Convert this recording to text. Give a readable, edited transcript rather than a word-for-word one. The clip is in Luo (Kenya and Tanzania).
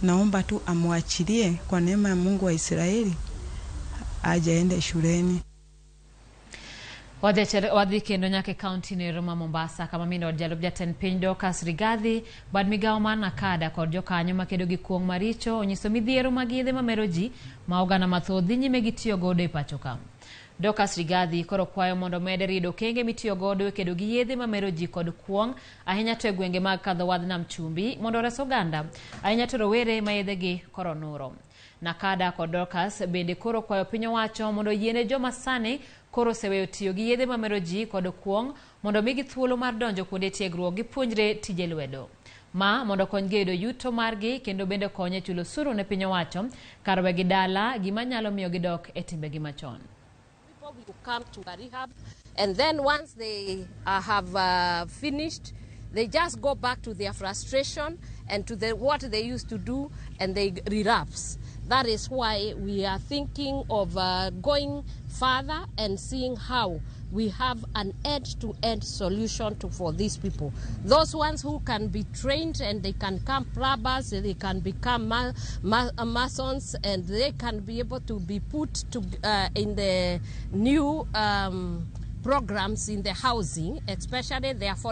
Naomba tu amwachilie kwa neema ya Mungu wa Israeli aje aende shuleni. Wadhi kendo nyaka e kaunti nero ma Mombasa kama min od jalup jatend piny Dorcas Rigathi, bad migawo mar NACADA kod jokanyo makedo gi kuong' maricho onyiso midhiero mag yedhe mamero ji ma oganda mathoth dhi nyime gi tiyo godo e pacho ka. Dorcas Rigathi koro kwayo mondo med riedo okenge mitiyo godo e kedo gi yedhe mamero ji kod kuong' ahinya to e gwenge mag kadho wadh nam chumbi mondo ores oganda ahinya to rowere ma yedhegi koro nuro. NACADA kod Dorcas bende koro kwayo piny owacho mondo oyiene joma sani koro oseweyo tiyo gi yedhe mamero ji kod kuong' mondo omigi thuolo mar donjo kuonde tiegruok gipuonjre tije lwedo. Ma mondo okonygi e yudo yuto margi kendo bende konye chulo osuru ne piny owacho kar wegi dala gima nyalo miyo gidok e timbegi machon. People will come to a rehab, and then once they have finished, they just go back to their frustration and to what they used to do, and they relapse. That is why we are thinking of going further and seeing how we have an end-to-end solution for these people. Those ones who can be trained and they can become plumbers, they can become masons, and they can be able to be put in the new programs in the housing, especially the affordable.